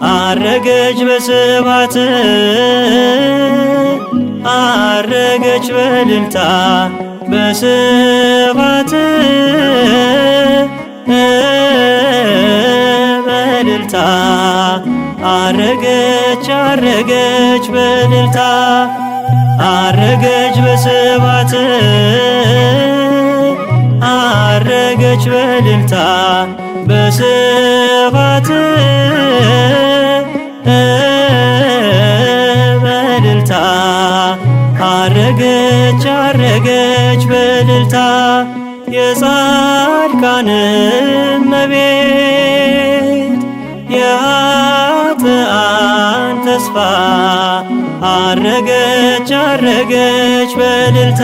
አረገች በስብሐት፣ አረገች በእልልታ፣ በስብሐት በእልልታ፣ አረገች አረገች በእልልታ፣ አረገች በስብሐት፣ አረገች በእልልታ፣ በስብሐት በእልልታ፣ አረገች አረገች በእልልታ። የጻድቃን እመቤት፣ የኃጥአን ተስፋ፣ አረገች አረገች በእልልታ።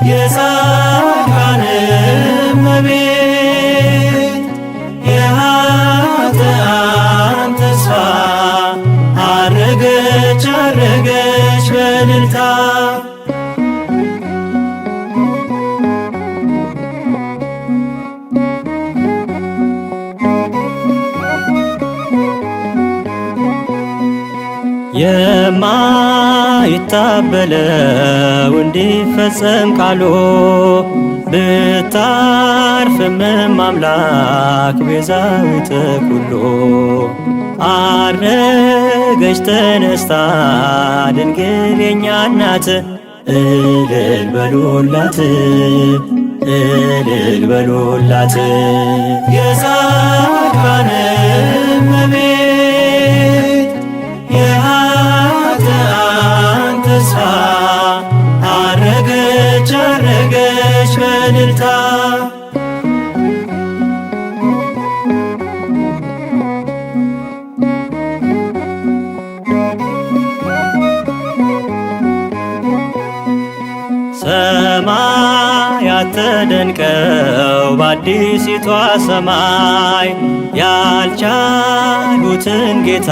የጻድቃን እመቤት፣ የኃጥአን ተስፋ፣ አረገች አረገች በእልልታ። የማይታበለው እንዲፈጸም ቃሉ፣ ብታርፍም አምላክ ቤዛዊተ ኩሉ፣ አረገች ተነስታ ድንግል የኛ እናት፣ እልል በሉላት፣ እልል በሉላት። የጻድቃን እመቤት፣ የኃጥአን ተስፋ፣ አረገች አረገች በእልልታ። ሰማያት ተደንቀው በአዲሲቷ ሰማይ፣ ያልቻሉትን ጌታ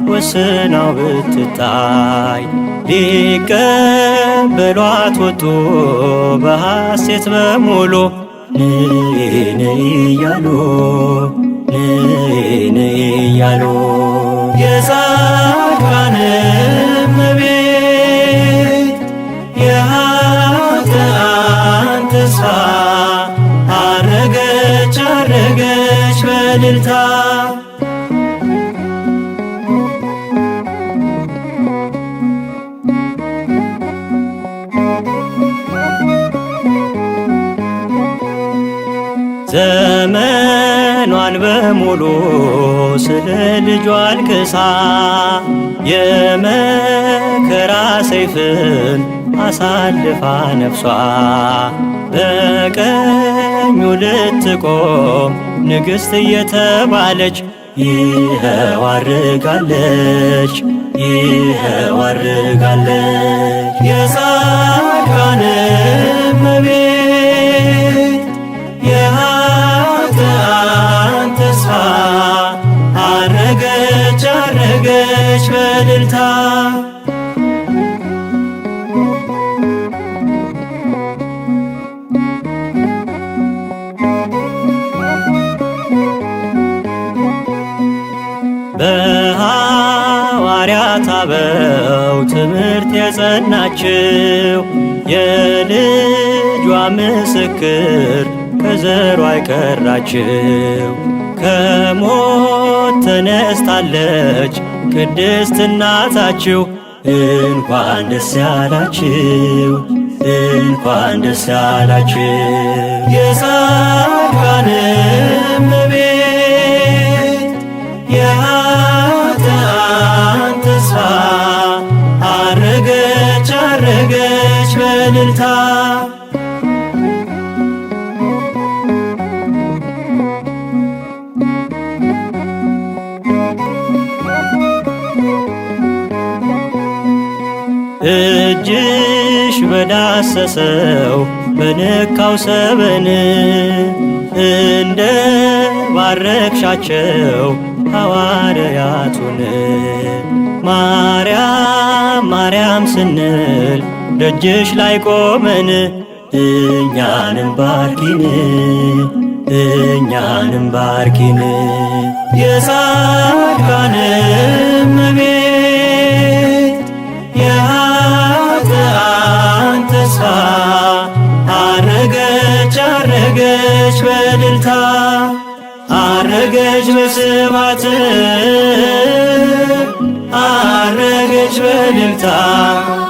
ወስናው ብትታይ፣ ሊቀበሏት ወጡ በሐሴት በሙሉ፣ ንይ ንይ እያሉ፣ ንይ ንይ እያሉ። የጻድቃን እመቤት፣ የኃጥአን ተስፋ፣ አረገች አረገች በእልልታ። ዘመኗን በሙሉ ስለ ልጇ አልቅሳ፣ የመከራ ሰይፍን አሳልፋ ነፍሷ፣ በቀኙ ልትቆም ንግሥት እየተባለች፣ ይኸው አርጋለች፣ ይኸው አርጋለች። የጻድቃን እመቤት፣ የኃጥአን ተስፋ፣ አረገች አረገች በእልልታ። በሐዋርያት አበው ትምህርት የጸናችው፣ የልጇ ምስክር ከዘሯ አይቀራችው፣ ከሞት ተነስታለች ቅድስት እናታችሁ፣ እንኳን ደስ ያላችሁ፣ እንኳን ደስ ያላችሁ። የጻድቃን እመቤት፣ የኃጥአን ተስፋ፣ አረገች አረገች በእልልታ። በዳሰሰው በነካው ሰበን እንደ ባረክሻቸው ሐዋርያቱን ማርያም ማርያም ስንል ደጅሽ ላይ ቆመን እኛንም ባርኪን እኛንም ባርኪን የጻድቃን እመቤት የኃጥአን ተስፋ አረገች አረገች በእልልታ አረገች በስብሐት አረገች በእልልታ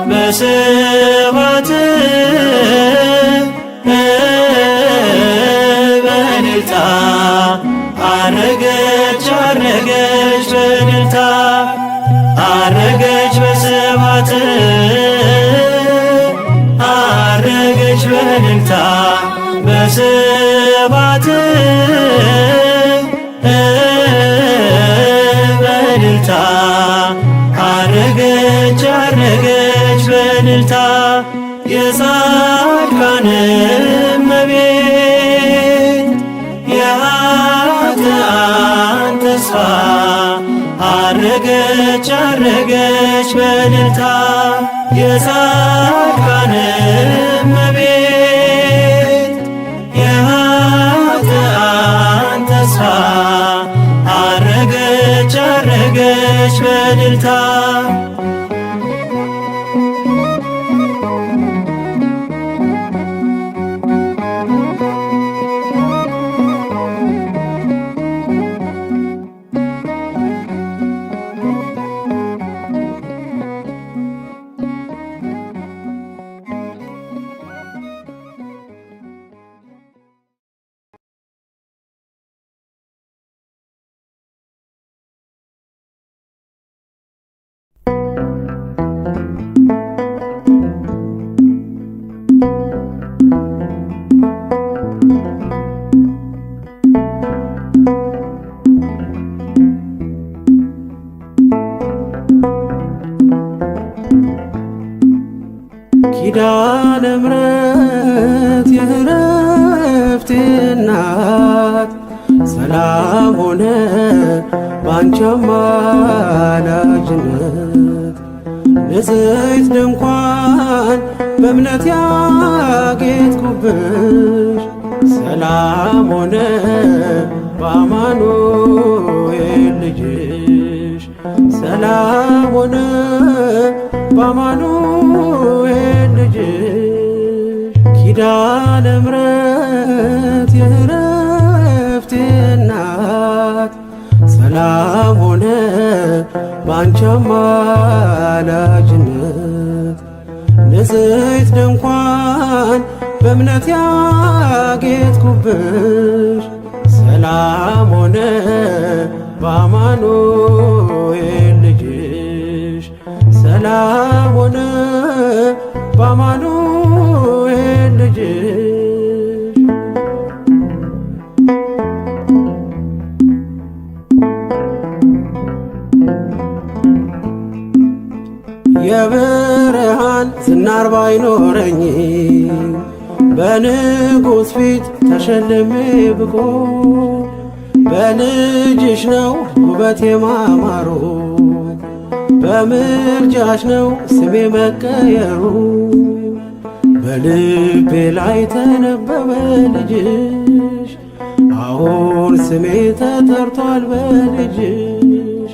በስብሐት በእልልታ አረገች አረገች በእልልታ አረገች በስብሐት አረገች በእልልታ በስብሐት በእልልታ አረገች አረገች በእልልታ የጻድቃን እመቤት የኃጥአን ተስፋ አረገች አረገች በእልልታ የጻድቃን እመቤት የኃጥአን ተስፋ አረገች አረገች በእልልታ። ኪዳነ ምሕረት የእረፍቴ እናት ሰላም ሆነ ባንቺ አማላጅነት ንጽሕት ድንኳን በእምነት ያጌጥኩብሽ ሰላም ሆነ በአማኑኤል ልጅሽ ሰላም ሆነ በአማኑኤል ልጅሽ ኪዳነ ምሕረት የእረፍቴ እናት ሰላም ሆነ ባንቺ አማላጅነት ንጽሕት ድንኳን በእምነት ያጌጥኩብሽ ሰላም ሆነ በአማኑኤል ልጅሽ ሰላም ሆነ በአማኑኤል ልጅሽ። የብርሃን ዝናር ባይኖረኝ በንጉሥ ፊት ተሸልሜ ብቆም በልጅሽ ነው ውበቴ ማማሩ በምልጃሽ ነው ስሜ መቀየሩ በልቤ ላይ ተነበበ ልጅሽ አሁን ስሜ ተጠርቷል በልጅሽ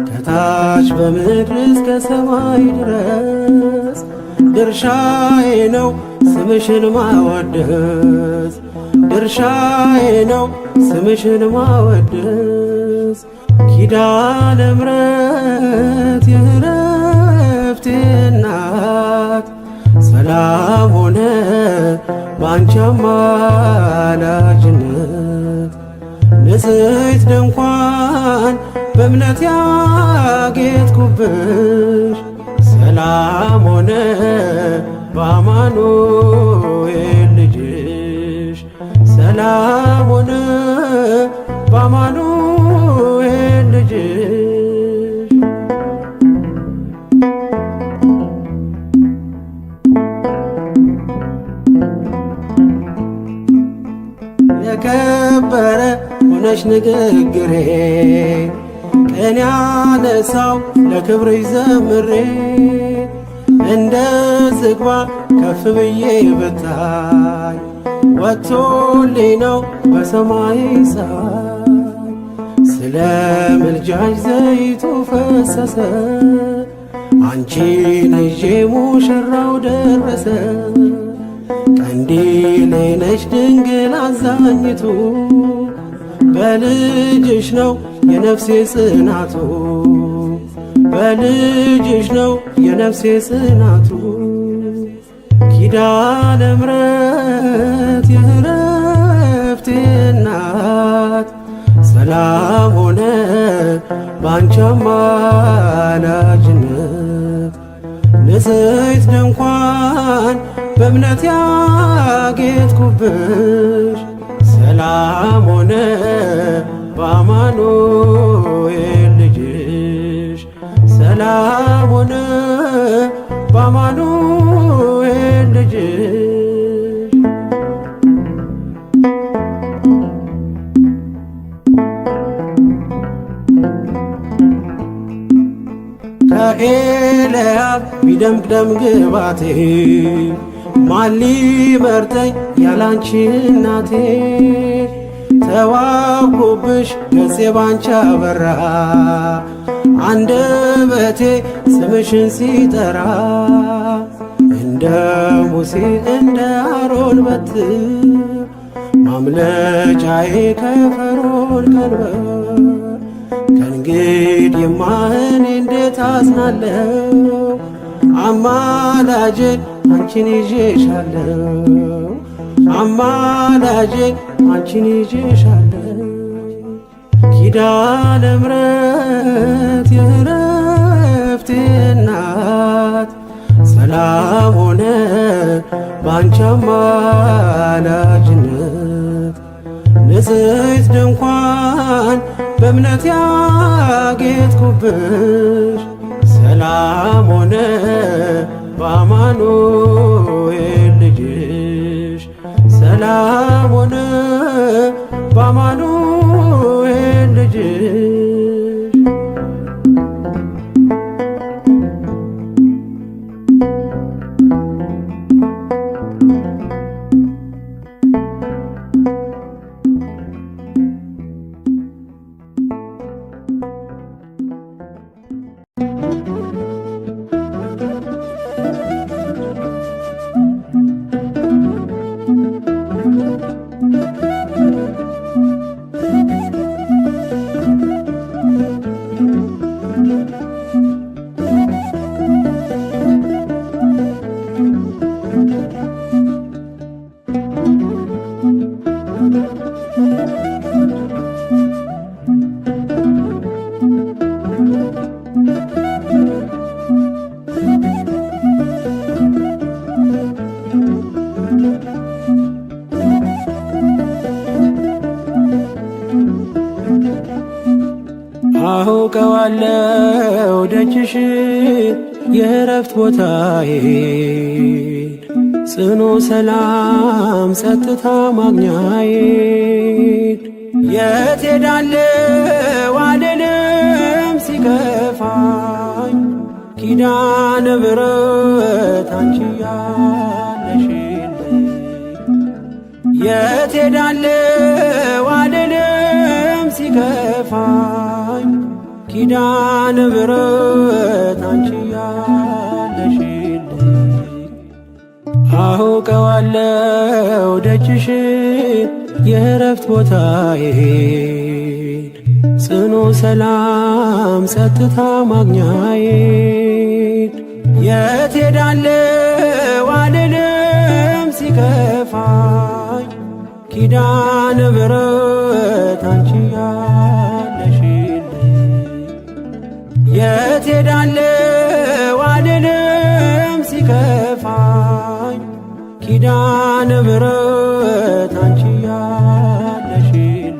ከታች በምድር እስከ ሰማይ ድረስ ድርሻዬ ነው ስምሽን ማወደስ ድርሻዬ ነው ስምሽን ማወደስ ኪዳነ ምሕረት የእረፍቴ እናት ሰላም ሆነ ባንቺ አማላጅነት ንጽሕት ድንኳን በእምነት ያጌጥኩብሽ ሰላም ሆነ በአማኑኤል ልጅሽ ሰላም ሆነ በአማኑኤል ልጅሽ። የከበረ ሆነሽ ንግግሬ ቅኔ ያነሳው ለክብርሽ ዘምሬ እንደ ዝግባ ከፍ ብዬ ብታይ ወጥቶልኝ ነው በሰማይ ፀሐይ። ስለ ምልጃሽ ዘይቱ ፈሰሰ አንቺን ይዤ ሙሽራው ደረሰ። ቀንዲሌ ነሽ ድንግል አዛኝቱ በልጅሽ ነው የነፍሴ ጽናቱ፣ በልጅሽ ነው የነፍሴ ጽናቱ። ኪዳነ ምሕረት የእረፍቴ እናት ሰላም ሆነ ባንቺ አማላጅነት። ንጽሕት ድንኳን በእምነት ያጌጥኩብሽ ሰላም ሆነ በአማኑኤል ልጅሽ፣ ሰላም ሆነ በአማኑኤል ልጅሽ። ከኤልያብ ቢደምቅ ደም ግባቴ ማን ሊመርጠኝ ያላንቺ እናቴ? ተዋብኩብሽ ገጼ ባንቺ አበራ አንደበቴ ስምሽን ሲጠራ። እንደ ሙሴ እንደ አሮን በትር ማምለጫዬ ከፈርዖን ቀንበር። ከእንግዲህማ እኔ እንዴት አዝናለሁ? አማላጄ አንቺን ይዤሻለሁ፣ አማላጄ አንቺን ይዤሻለሁ። ኪዳነ ምሕረት የእረፍቴ እናት ሰላም ሆነ ባንቺ አማላጅነት። ንጽሕት ድንኳን በእምነት ያጌጥኩብሽ ሰላም ሆነ በአማኑኤል ልጅሽ፣ ሰላም ሆነ በአማኑኤል ልጅሽ። አውቀዋለው ደጅሽ የእረፍት ቦታዬን ጽኑ ሰላም ጸጥታ ማግኛዬን። የት ሄዳለው አልልም ሲከፋኝ ኪዳነ ምሕረት አንቺ ያለሽልኝ። የት ሄዳለው አልልም ሲከፋኝ ኪዳነ ምሕረት አንቺ ያለሽልኝ። አውቀዋለው ደጅሽ የእረፍት ቦታዬን ጽኑ ሰላም ጸጥታ ማግኛዬን። የት ሄዳለው አልልም ሲከፋኝ ኪዳነ ምሕረት አንቺ ያለሽልኝ። የት ሄዳለው አልልም ሲከፋኝ ኪዳነ ምሕረት አንቺ ያለሽልኝ።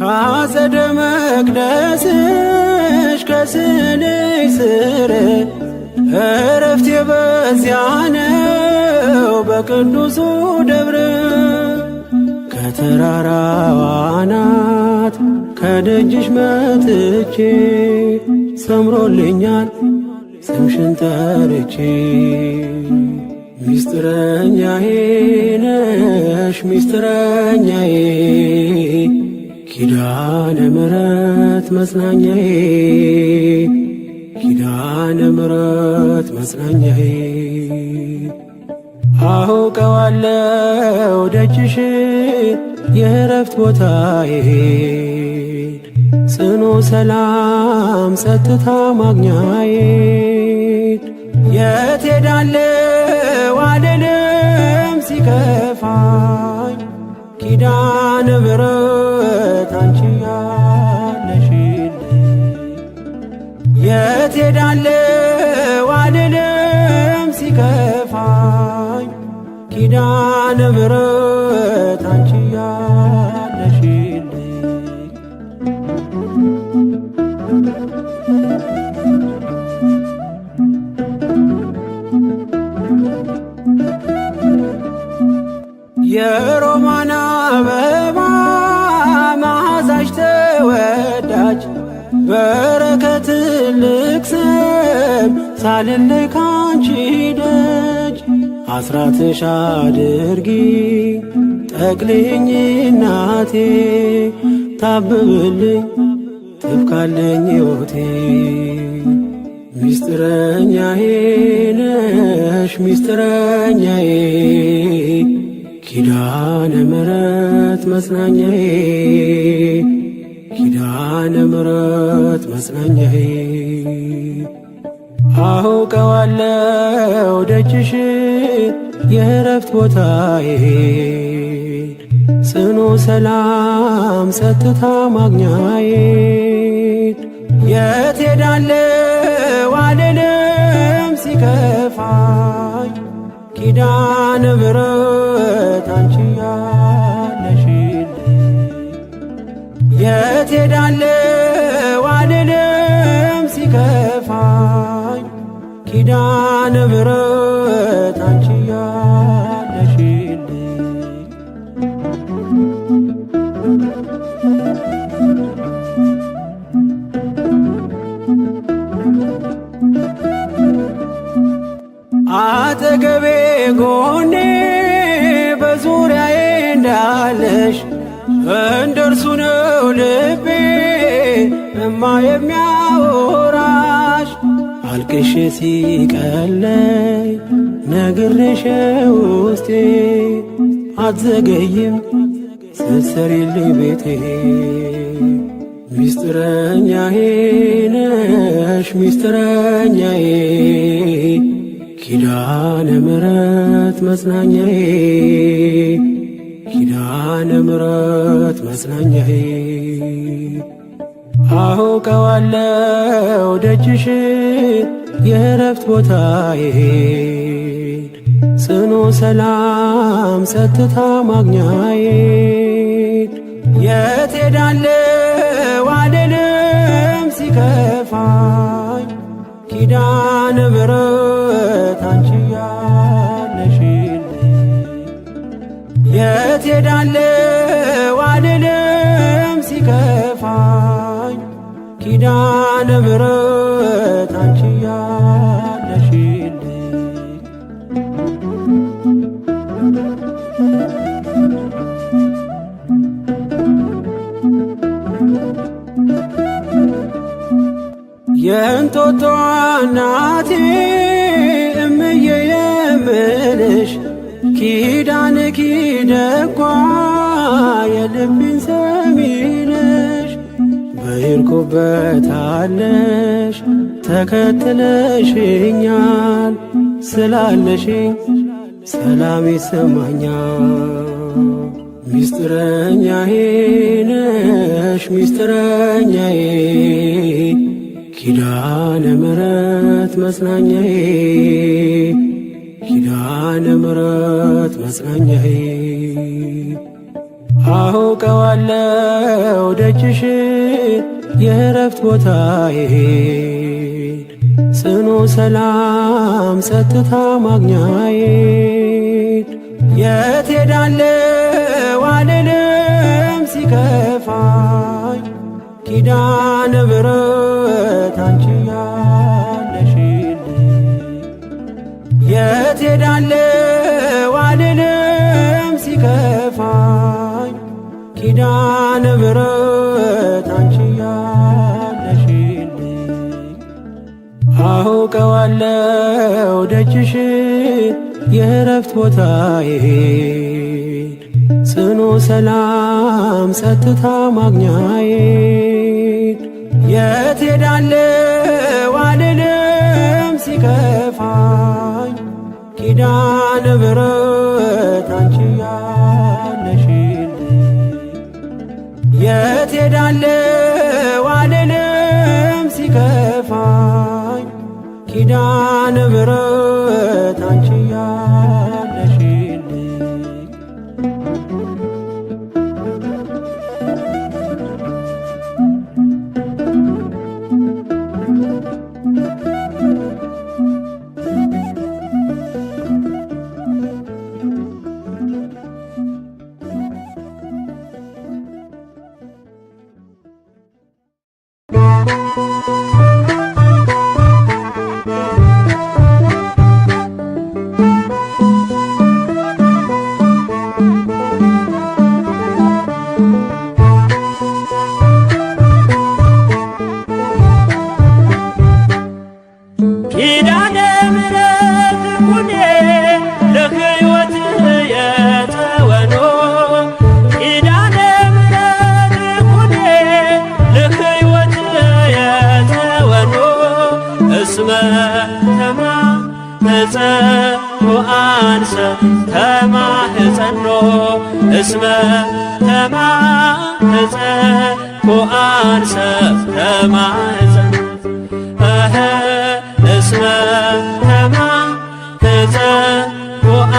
ከአጸደ መቅደስሽ ከስዕልሽ ስር እረፍቴ በዚያ ነው በቅዱሱ ደብር። ከተራራዋ አናት ከደጅሽ መጥቼ ሰምሮልኛል ስምሽን ጠርቼ። ሚስጥረኛዬ ነሽ ሚስጥረኛዬ ኪዳነ ምሕረት መጽናኛዬ ኪዳነ ምሕረት መጽናኛዬ። አውቀዋለሁ ደጅሽ የእረፍት ቦታዬን ጽኑ ሰላም ጸጥታ ማግኛዬን። የት ሄዳለሁ አልልም ሲከፋኝ ኪዳነ ምሕረት አንቺ ያለሽልኝ። የት ሄዳለሁ አልልም ሲከፋኝ ኪዳነ ምሕረት አንቺ ያለሽልኝ። የሮማን አበባ መዓዛሽ ተወዳጅ በረከት ትልቅ ስም ሳልለይ ካንቺ ደጅ አስራትሽ አድርጊ ጠቅልኝ እናቴ ታብብልኝ ትብካለኝ ሕይወቴ። ሚስጥረኛዬ ነሽ ሚስጥረኛዬ ኪዳነ ምሕረት መጽናኛዬ ኪዳነ ምሕረት መጽናኛዬ። አውቀዋለሁ ደጅሽ የእረፍት ቦታዬን ጽኑ ሰላም ጸጥታ ማግኛዬን። የት ሄዳለሁ አልልም ሲከፋኝ ኪዳነ ምሕረት አንቺ ያለሽልኝ። የት ሄዳለሁ አልልም ሲከፋኝ ኪዳነ ምሕረት አንቺ ያለሽልኝ። አጠገቤ ጎኔ በዙሪያዬ እንዳለሽ እንደርሱ ነው ልቤ እማ የሚያወራሽ። አልቅሼ ሲቀለኝ ነግሬሽ ውስጤ አትዘገይም ስትሰሪልኝ ቤቴ። ሚስጥረኛዬ ነሽ ሚስጥረኛዬ ኪዳነ ምሕረት መጽናኛዬ ኪዳነ ምሕረት መጽናኛዬ። አውቀዋለሁ ደጅሽ የእረፍት ቦታዬን ጽኑ ሰላም ጸጥታ ማግኛዬን። የት ሄዳለሁ አልልም ሲከፋኝ ኪዳነ ምሕረት አንቺ ያለሽልኝ። የት ሄዳለሁ አልልም ሲከፋኝ ኪዳነ ምሕረት አንቺ ያለሽልኝ። የእንጦጦ እናቴ እምዬ የምልሽ ኪዳን ኪደጓ የልቤን ሰሚነሽ በሄድኩበታለሽ ተከትለሽኛል ስላለሽኝ ሰላም ይሰማኛል። ሚስጥረኛዬ ነሽ ሚስጥረኛዬ ኪዳነ ምሕረት መጽናኛዬ ኪዳነ ምሕረት መጽናኛዬ። አውቀዋለሁ ደጅሽ የእረፍት ቦታዬ ጽኑ ሰላም ጸጥታ ማግኛዬ። የት ሄዳለሁ አልልም ሲከፋኝ፣ ኪዳነ ምሕረት አንቺ ያለሽልኝ። የት ሄዳለሁ አልልም ሲከፋኝ፣ ኪዳነ ምሕረት አንቺ ያለሽልኝ። አውቀዋለሁ ደጅሽ የእረፍት ቦታዬ ጽኑ ሰላም ጸጥታ ማግኛዬ። የት ሄዳለሁ አልልም ሲከፋኝ፣ ኪዳነ ምሕረት አንቺ ያለሽልኝ። የት ሄዳለሁ አልልም ሲከፋኝ፣ ኪዳነ ምሕረት አንቺ ያለሽልኝ። ኪዳነ ምሕረት ኩኔ ለሕይወት የተወኖ፣ ኪዳነ ምሕረት ኩኔ ለሕይወት የተወኖ፣ እስመ ተማኅፀንኩ አንሰ ተማኅፀኖ፣ እስመ ተማኅፀንኩ አንሰ ተማኅፀኖ፣ እህ እስመ ተማኅፀንኩ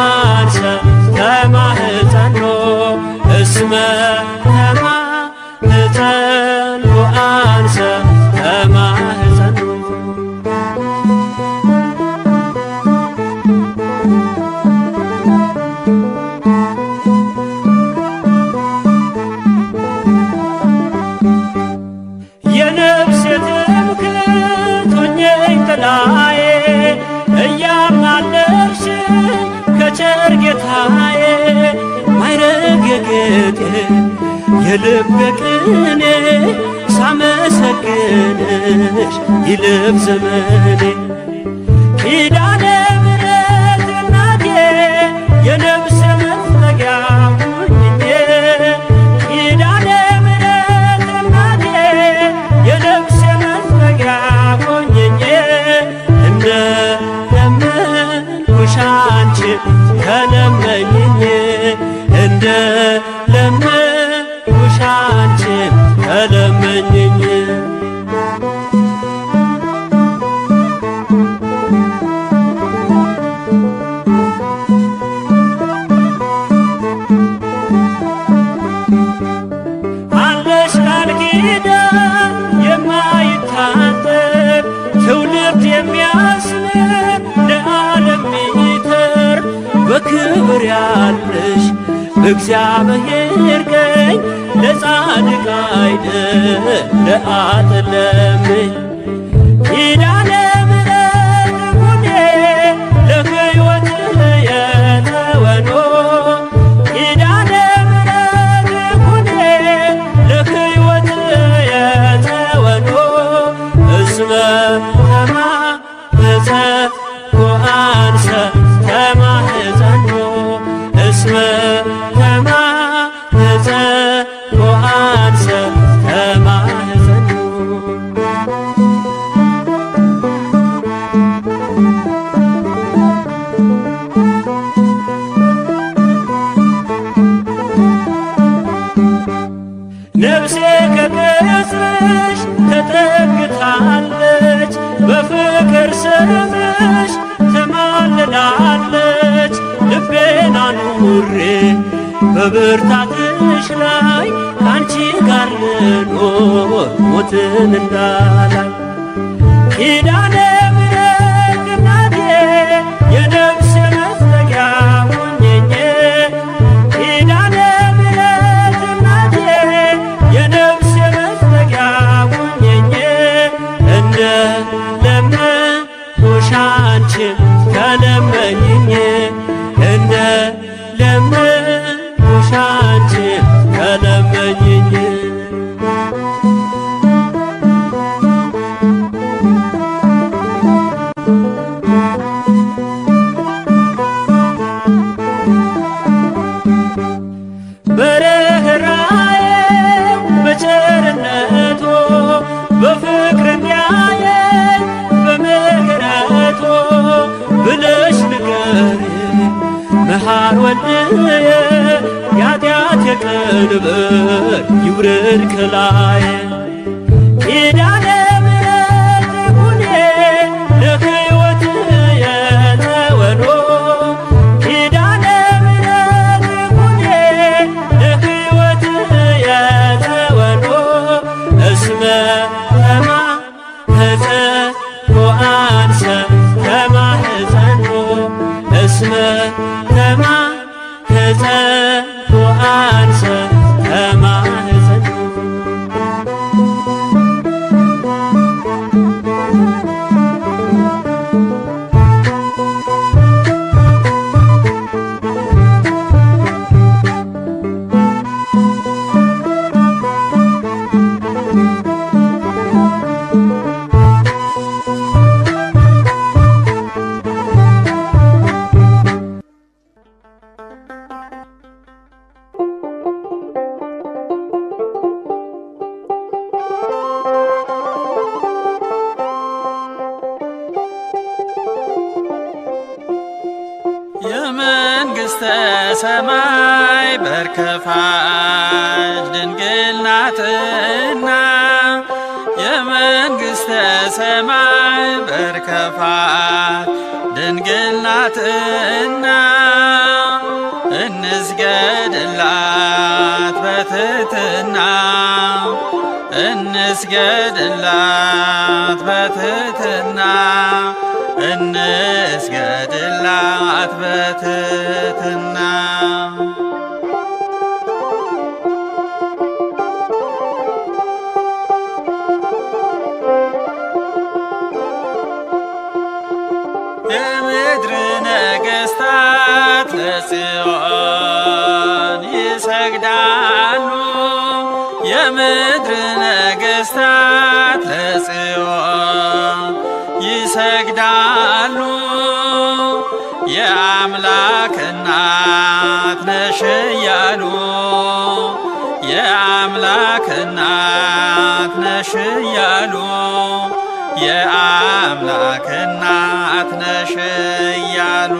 አንሰ ተማኅፀኖ፣ እስመ ተማኅፀንኩ አንሰ ተማኅፀኖ። የነፍሴ ትምክህት ሁኚኝ ጥላዬ፣ እያማለድሽኝ ከቸር ጌታዬ፣ ማይረግ የጌጤ የልብ ቅኔ፣ ሳመሰግንሽ ይልፍ ዘመኔ። ኪዳነ ምሕረት እናቴ፣ የነፍሴ መጠጊያ ሁኚኝ፣ ኪዳነ ምሕረት እናቴ፣ የነፍሴ መጠጊያ ሁኚኝ፣ እንደ ለመንኩሽ አንቺን ተለመኝኝ፣ እንደ ለመንኩሽ አንቺን ተለመኝኝ። አለሽ ቃል ኪዳን የማይታጠፍ፣ ትውልድ የሚያስምር፣ ለዓለም የሚተርፍ፣ በክብር ያለሽ በእግዚአብሔር ቀኝ፣ ለጻድቅ አይደል ለኃጥእ ለምኝ። ኪዳነ ምሕረት ኩኔ ለሕይወት የተወኖ፣ ኪዳነ ምሕረት ኩኔ ለሕይወት የተወኖ፣ እስመ ተማኅፀንኩ አንሰ ተማኅፀኖ፣ እስመ ተማኅፀንኩ አንሰ ተማኅፀኖ። ነፍሴ ከቅጽርሽ ተጠግታለች። እንዳልኖር ሞትን እንዳላይ ኪዳነ ምሕረት እናቴ የነፍሴ መጠጊያ ሁኚኝ ኪዳነ ምሕረት እናቴ የነፍሴ መጠጊያ ሁኚኝ እንደ ለመንኩሽ አንቺም ተለመኝኝ እንደ ለመንኩሽ አንቺም ተለመኝኝ። በርኅራኄው በቸርነቱ በፍቅር እንዲያየን በምሕረቱ ብለሽ ንገሪኝ መሐር ወልድየ የኃጢአቴ ቀንበር ይውረድ ከላዬ ኪዳነ ምሕረት ሁኔ ለሕይወት የተወኖ ኪዳነ ምሕረት ሁኔ ለሕይወት የተወኖ እስመ ተማኅፀንኩ አንሰ ተማኅፀንኩ እስመ ተማኅፀንኩ አንሰ ተማኅፀንኩ። የመንግሥተ ሰማይ በር ከፋች ድንግል ናትና የመንግሥተ ሰማይ በር ከፋች ድንግል ናትና እንስገድላት በትሕትና እንስገድላት በትሕትና እንስገድላት በትሕትና። የምድር ነገሥታት ለጽዮን ይሰግዳሉ የምድር ነገሥታት ለጽዮን ይሰግዳሉ የአምላክ እናት ነሽ እያሉ የአምላክ እናት ነሽ እያሉ የአምላክ እናት ነሽ እያሉ።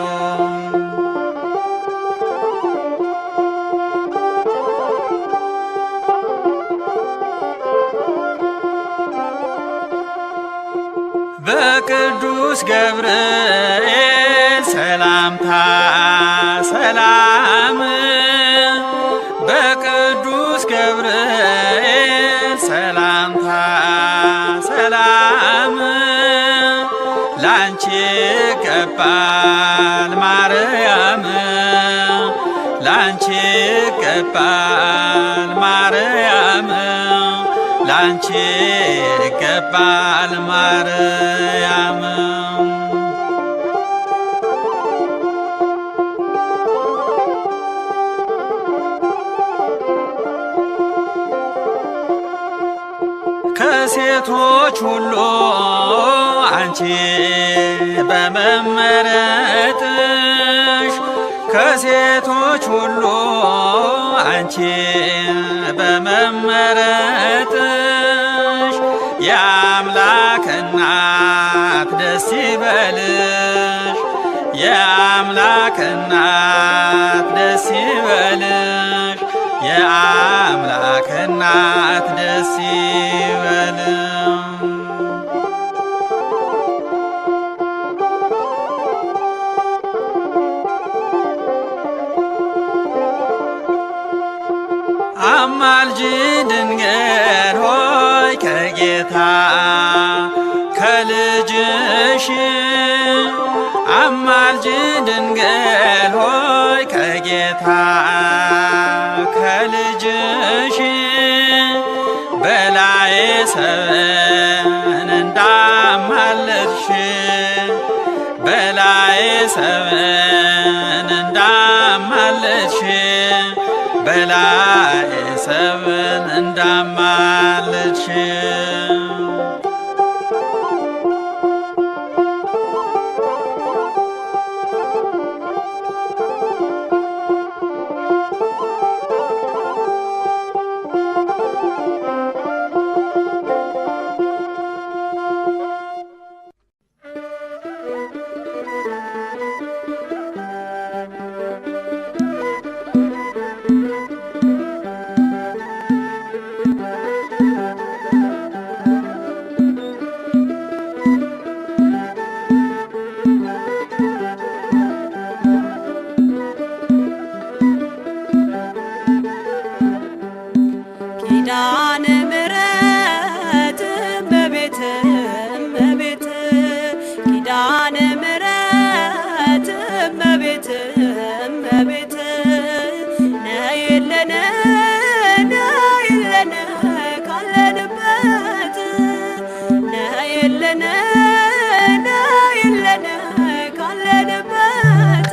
በቅዱስ ገብርኤል ሰላምታ ሰላም በቅዱስ ገብርኤል ሰላምታ ሰላም ላንቺ ይገባል ማርያም ላንቺ ይገባል ማርያም ላንቺ ይገባል ማርያም። ከሴቶች ሁሉ አንቺ በመመረጥሽ ከሴቶች ሁሉ አንቺ በመመረጥሽ የአምላክ እናት ደስ ይበልሽ የአምላክ እናት ደስ ይበልሽ የአምላክ እናት ደስ ይበልሽ። አማልጂ ድንግል ከጌታ ከልጅሽ አማልጅ ድንግል ሆይ ከጌታ ከልጅሽ በላዬ ሰብእን እንዳማለድሽ በላዬ ሰብእን እንዳማለድሽ በላዬ ሰብእን እንዳማለድሽ። ኪዳነ ምሕረት እመቤት እመቤት ኪዳነ ምሕረት እመቤት እመቤት ነይልን ነይልን ካለንበት ነይልን ነይልን ካለንበት።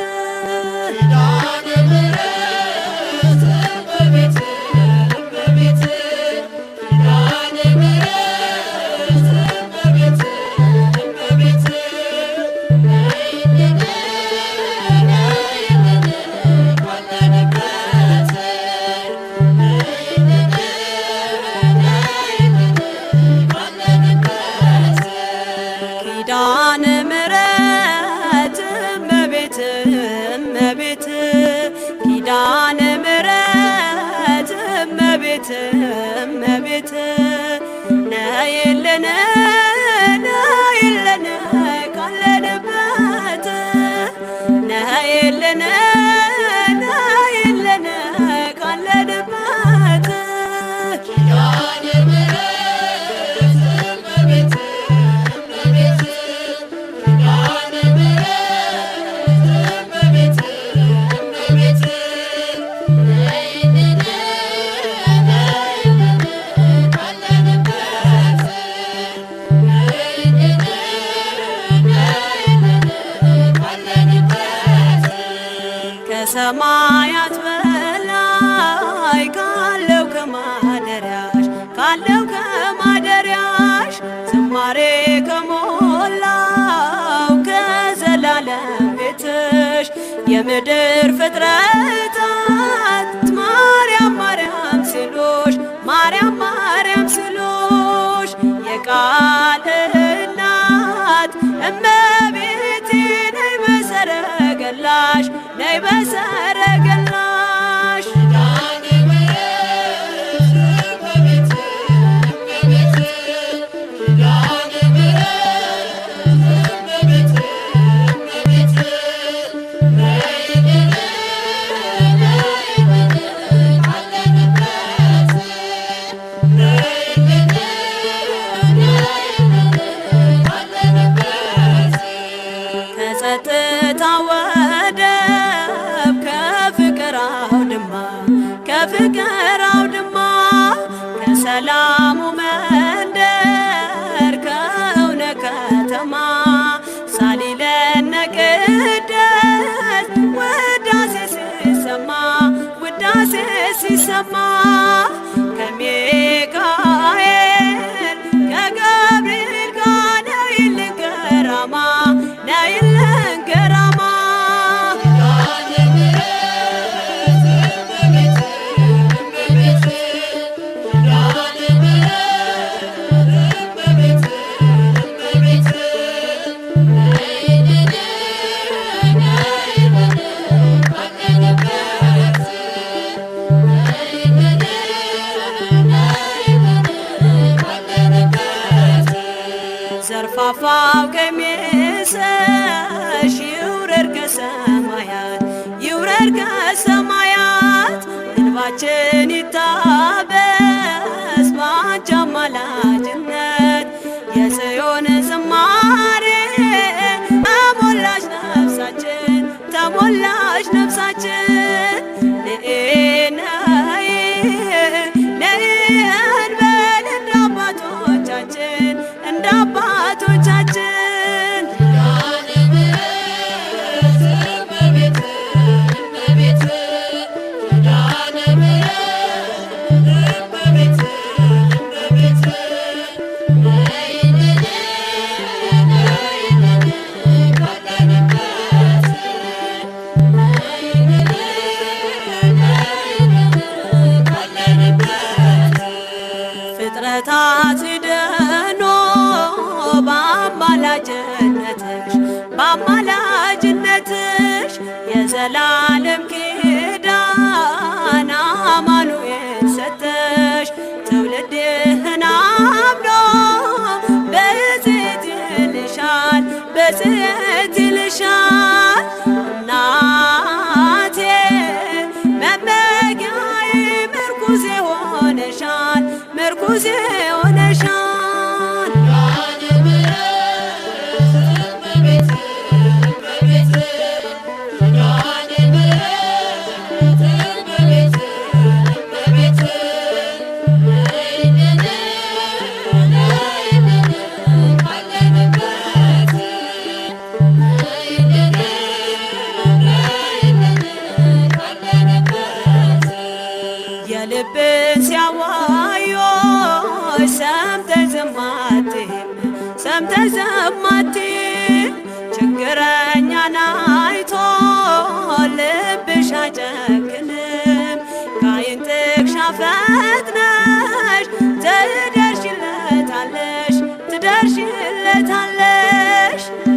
ኪዳነ ምሕረት እመቤት እመቤት ኪዳነ ምሕረት እመቤት እመቤት ነይልን ነይልን ካለንበት ነይልን ነይልን ካለንበት። ከሰማያት በላይ ካለው ከማደሪያሽ ካለው ከማደሪያሽ ዝማሬ ከሞላው ከዘላለም ቤትሽ የምድር ፍጥረታት ማርያም ማርያም ሲሉሽ ማርያም ማርያም ሲሉሽ የቃል እናት እመቤቴ ነይ በሰረገላሽ ነይ በሰረገላሽ። ከጸጥታ ወደብ ከፍቅር አውድማ ከፍቅር አውድማ ከሰላሙ መንደር ከእውነት ከተማ ሳሊለነ ቅድስት ውዳሴ ሲሰማ ውዳሴ ሲሰማ ከሚካኤል ከገብርኤል ጋር ነይልን ገራማ ነይልን ገራማ። ዘርፋፋው ቀሚስሽ ይውረድ ከሰማያት ይውረድ ከሰማያት እንባችን ይታበስ ባንቺ አማላጅነት። የጽዮን ዝማሬ ተሞላች ነፍሳችን ተሞላች ነፍሳችን ንኤ ነይ ነይ እንበል እንደ አባቶቻችን እንደ አባቶቻችን። ፍጥረታት ድኖ በአማላጅነትሽ በአማላጅነትሽ የዘላለም ኪዳን አማኑኤል ሰተሽ ትውልድህን አምኖ ብፅዕት ይልሻል ብፅዕት ይልሻል እናቴ መመኪያዬ ምርኩዜ ሆነሻል ምርኩዜ ሆነሻል። የልብን ሲያዋዮች ሰምተሽ ዝም አትይም ሰምተሽ ዝም አትይም ችግረኛን አይቶ ልብሽ አይጨክንም ከዓይን ጥቅሻ ፈጥነሽ ትደርሺለታለሽ ትደርሺለታለሽ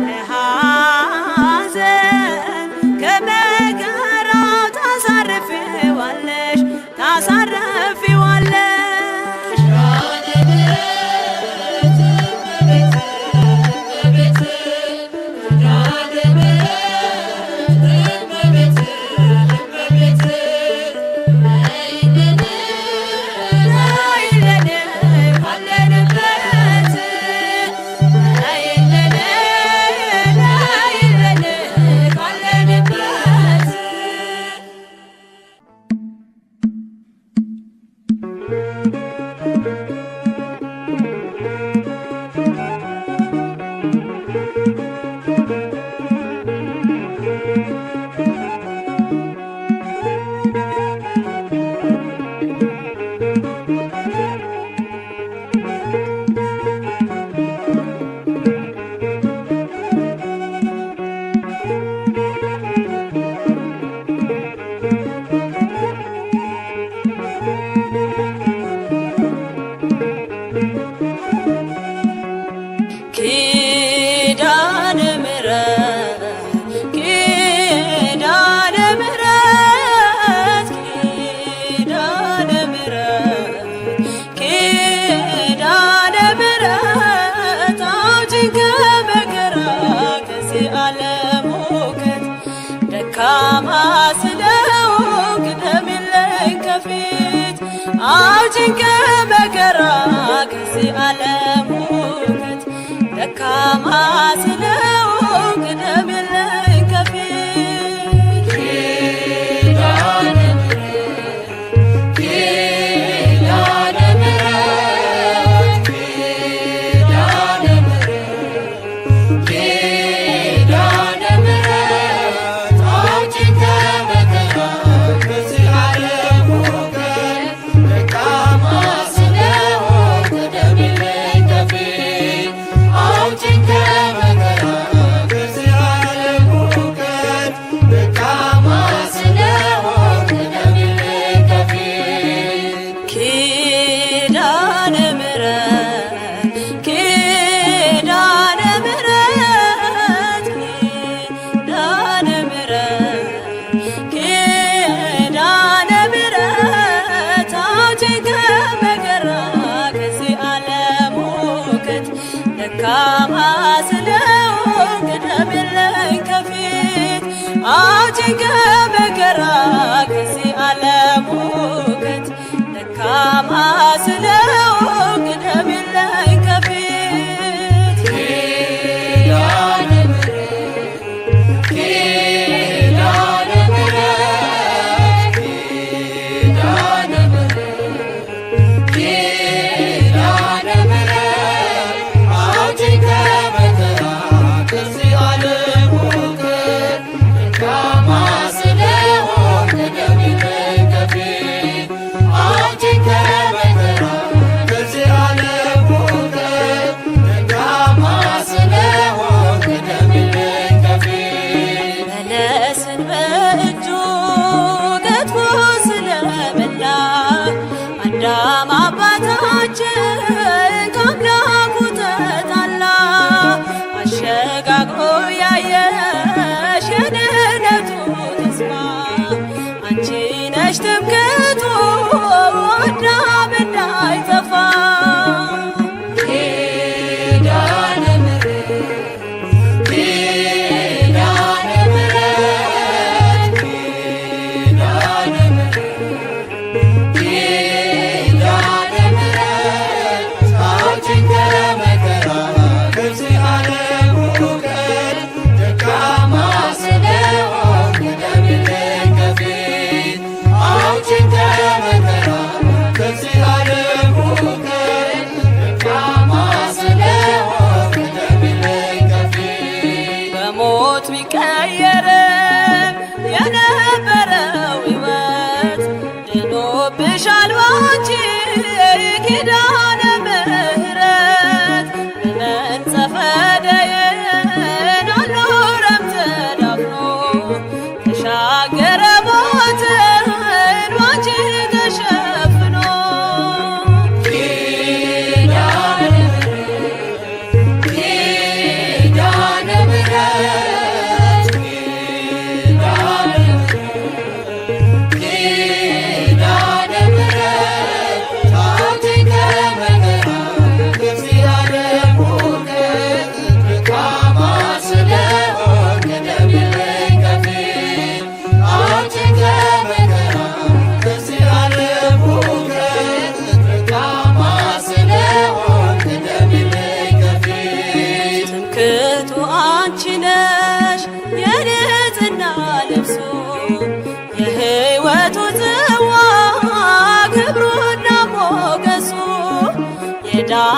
ከሐዘን ከመከራው ታሳርፊዋለሽ ታሳርፊዋለሽ። ነይልን ካለንበት ነይልን ነይልን ካለንበት። ኪዳነ ምሕረት ኪዳነ ምሕረት ኪዳነ ምሕረት ኪዳነ ምሕረት አውጪኝ ከመከራ ከዚህ ዓለም ሁከት ደካማ ስለሆንኩ ደም የለኝ ከፊት አውጪኝ ከመከራ ከዚህ ዓለም ሁከት ደካማ ስለሆንኩ ደም የለኝ ከፊት። ኪዳነ ምሕረት ኪዳነ ምሕረት ኪዳነ ምሕረት ኪዳነ ምሕረት አውጪኝ ከመከራ ከዚህ ዓለም ሁከት ደካማ ስለሆንኩ ደም የለኝ ከፊት አውጪኝ ከመከራ ከዚህ ዓለም ሁከት ደካማ ስለሆንኩ ደም የለኝ ከፊት።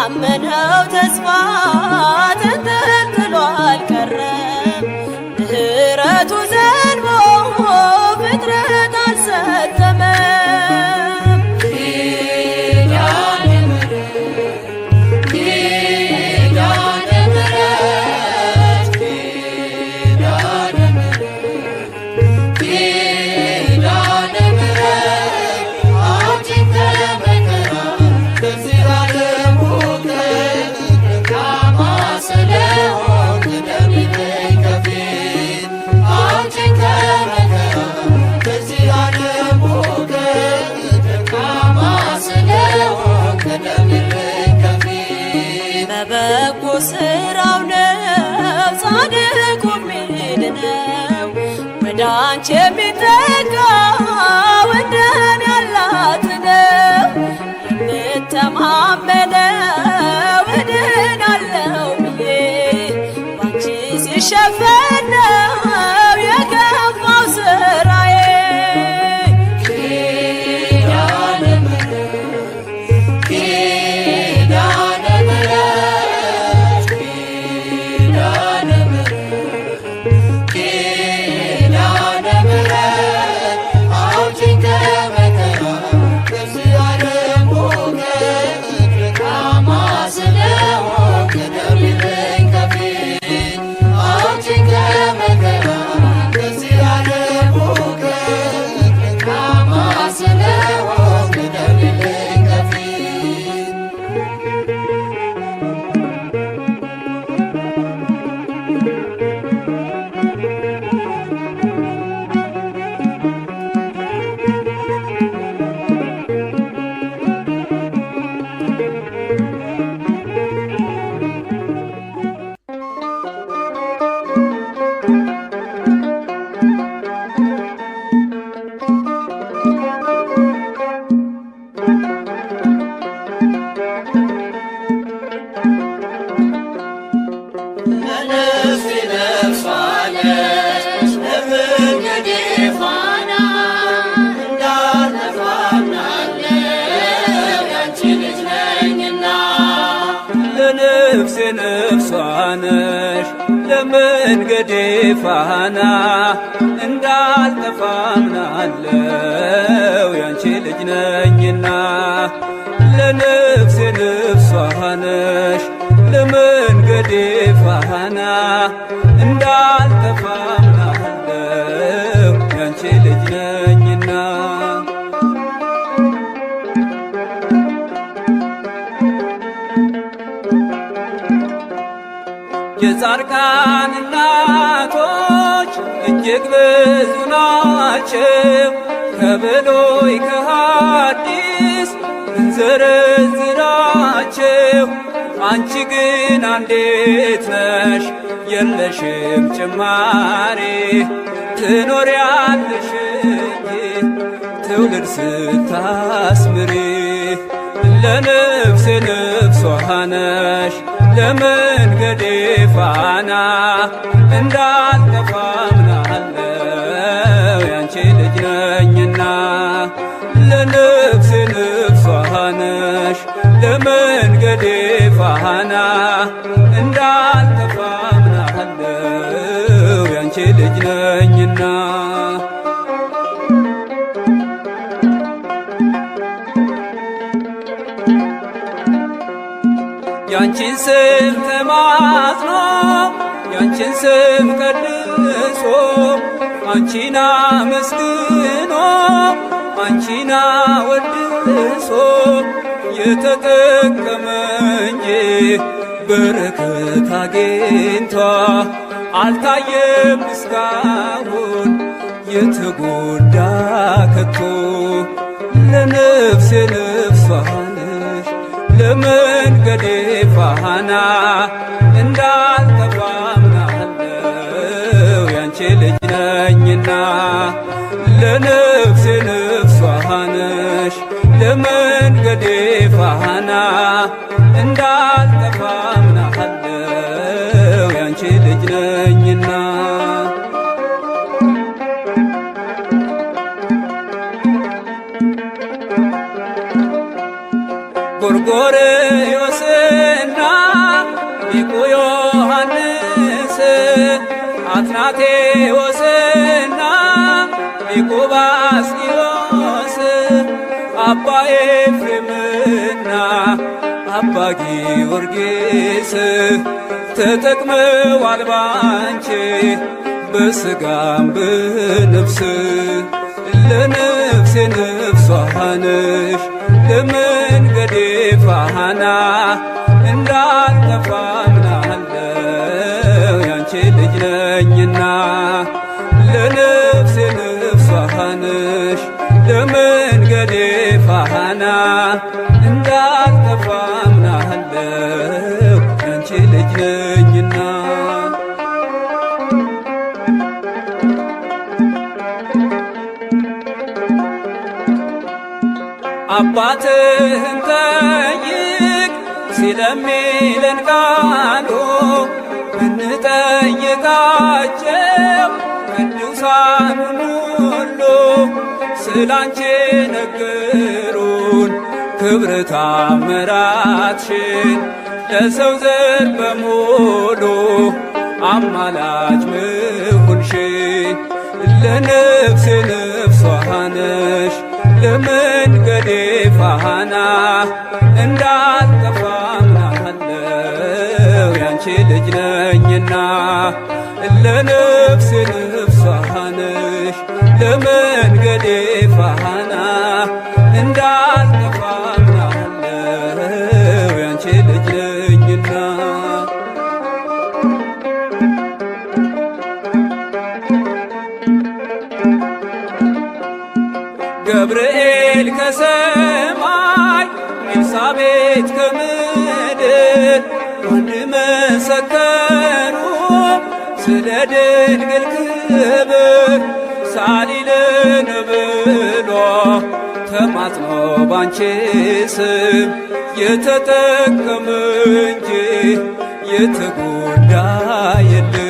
ላመነው ተስፋ ተንጠልጥሎ አልቀረም። ምሕረቱ ዘንቦ ፍጥረት አልሰጠመም። ኪዳነ ምሕረት ኪዳነ ምሕረት ኪዳነ ምሕረት ኪዳነ ምሕረት አውጪኝ ከመከራ ከዚህ ዓለም ሁከት ደካማ ስለሆንኩ ቅደሚልኝ ከፊት አውጪኝ ከመከራ ከዚህ ዓለም ሁከት ደካማ ስለሆንኩ ቅደሚልኝ ከፊት። በበጎ ስራው ነው ጻድቁ የሚድነው፣ ወደ አንቺ የሚጠጋ እንደኔ ያላት ነው። የምተማመነው እድናለው ብዬ ባንቺ ሲሸፈን ነው የከፋው ስራዬ። ኪዳነ ምሕረት ኪዳነ ምሕረት ኪዳነ ምሕረት ኪዳነ ምሕረት አውጪኝ ከመከራ ከዚህ ዓለም ሁከት ደካማ ስለሆንኩ ቅደሚልኝ ከፊት አውጪኝ ከመከራ ከዚህ ዓለም ሁከት ደካማ ስለሆንኩ ቅደሚልኝ ከፊት። ለነፍሴ ነፍሷ ነሽ ለመንገዴ ፋና እንዳልጠፋ አምናለሁ ያንቺ ልጅ ነኝና። ለነፍሴ ነፍሷ ነሽ ለመንገዴ ፋና እንዳልጠፋ አምናለሁ ያንቺ ልጅ ነኝና። ለነፍሴ ነፍሷ ነሽ ለመንገዴ ፋና እንዳልጠፋ አምናለሁ ያንቺ ልጅ ነኝና። የጻድቃን እናቶች እጅግ ብዙ ናቸው፣ ከብሉይ ከሐዲስ እንዘረዝራቸው። አንቺ ግን አንዲት ነሽ የለሽም ጭማሪ፣ ትኖሪያለሽ እንጂ ትውልድ ስታስምሪ። ለነፍሴ ነፍሷ ነሽ ለመንገዴ ፋና እንዳልጠፋ አምናለሁ ያንቺ ልጅ ነኝና። ለነፍሴ ነፍሷ ነሽ ለመንገዴ ፋና እንዳልጠፋ አምናለሁ ያንቺ ልጅ ነኝና። ያንቺን ስም ተማጽኖ ያንቺን ስም ቀድሶ አንቺን አመስግኖ አንቺን አወድሶ የተጠቀመ እንጂ በረከት አግኝቷ አልታየም እስካሁን የተጎዳ ከቶ። ለነፍሴ ነፍሷ ነሽ ለመንገዴ ፋና እንዳልጠፋ አምናለሁ ያንቺ ልጅ ነኝና። ለነፍሴ ነፍሷ ነሽ ለመንገዴ ፋና እንዳልጠፋ አምናለሁ ያንቺ ልጅ ነኝና። ጎርጎርዮስና አትናቴዎስና ሊቁ ባስልዮስ አባ ኤፍሬምና አባ ጊዮርጊስ ተጠቅመዋል ባንቺ በሥጋም በነፍስ። ለነፍሴ ነፍሷ ነሽ ለመንገዴ ፋና እንዳልጠፋ አምናለሁ ያንቺ ልጅ ነኝና። ለነፍሴ ነፍሷ ነሽ ለመንገዴ ፋና እንዳልጠፋ አምናለሁ ያንቺ ልጅ ነኝና። አባትህን ጠይቅ ስለሚለን ቃሉ ብንጠይቃቸው ቅዱሳኑን ሁሉ ስላንቺ ነገሩን ክብር ታምራትሽን ለሰው ዘር በሙሉ አማላጅ ምሁንሽን። ለነፍሴ ነፍሷ ነሽ ለመንገዴ ፋና እንዳልጠፋ አምናለሁ ያንቺ ልጅ ነኝና። ለነፍሴ ነፍሷ ነሽ ለመንገዴ ፋና እንዳልጠፋ አምናለሁ ያንቺ ልጅ ነኝና። ገብርኤል ከሰማይ ኤልሳቤጥ ከምድር አንድ መሰከሩ ስለ ድንግል ክብር ሳሊልን ብሎ ተማጽኖ ባንቺ ስም የተጠቀመ እንጂ የተጎዳ የለም።